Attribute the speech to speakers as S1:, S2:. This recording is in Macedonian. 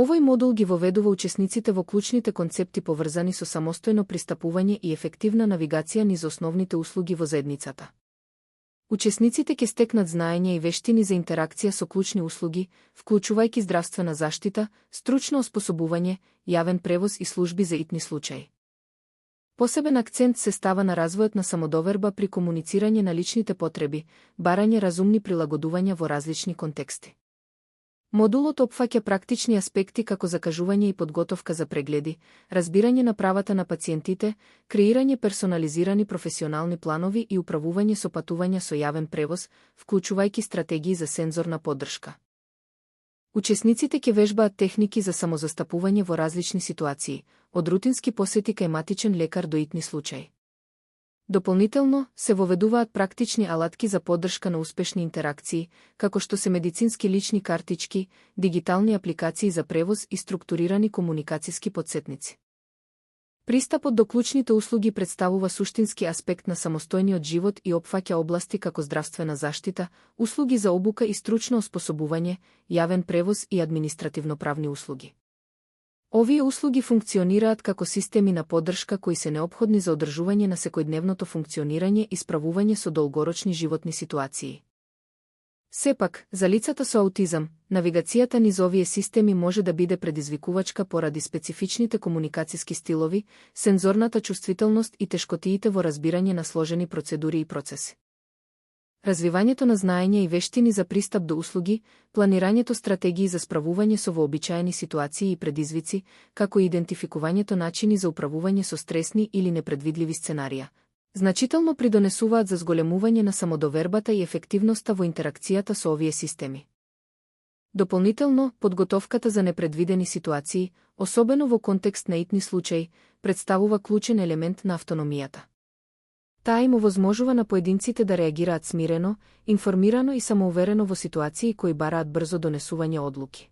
S1: Овој модул ги воведува учесниците во клучните концепти поврзани со самостојно пристапување и ефективна навигација низ основните услуги во заедницата. Учесниците ќе стекнат знаење и вештини за интеракција со клучни услуги, вклучувајќи здравствена заштита, стручно оспособување, јавен превоз и служби за итни случаи. Посебен акцент се става на развојот на самодоверба при комуницирање на личните потреби, барање разумни прилагодувања во различни контексти. Модулот опфаќа практични аспекти како закажување и подготовка за прегледи, разбирање на правата на пациентите, креирање персонализирани професионални планови и управување со патувања со јавен превоз, вклучувајќи стратегии за сензорна поддршка. Учесниците ќе вежбаат техники за самозастапување во различни ситуации, од рутински посети кај матичен лекар до итни случаи. Дополнително, се воведуваат практични алатки за поддршка на успешни интеракции, како што се медицински лични картички, дигитални апликации за превоз и структурирани комуникациски потсетници. Пристапот до клучните услуги представува суштински аспект на самостојниот живот и опфаќа области како здравствена заштита, услуги за обука и стручно оспособување, јавен превоз и административно-правни услуги. Овие услуги функционираат како системи на поддршка кои се неопходни за одржување на секојдневното функционирање и справување со долгорочни животни ситуации. Сепак, за лицата со аутизам, навигацијата низ овие системи може да биде предизвикувачка поради специфичните комуникациски стилови, сензорната чувствителност и тешкотиите во разбирање на сложени процедури и процеси. Развивањето на знаење и вештини за пристап до услуги, планирањето стратегии за справување со вообичаени ситуации и предизвици, како и идентификувањето начини за управување со стресни или непредвидливи сценарија, значително придонесуваат за зголемување на самодовербата и ефективноста во интеракцијата со овие системи. Дополнително, подготовката за непредвидени ситуации, особено во контекст на итни случаи, представува клучен елемент на автономијата. Таа им овозможува на поединците да реагираат смирено, информирано и самоуверено во ситуации кои бараат брзо донесување одлуки.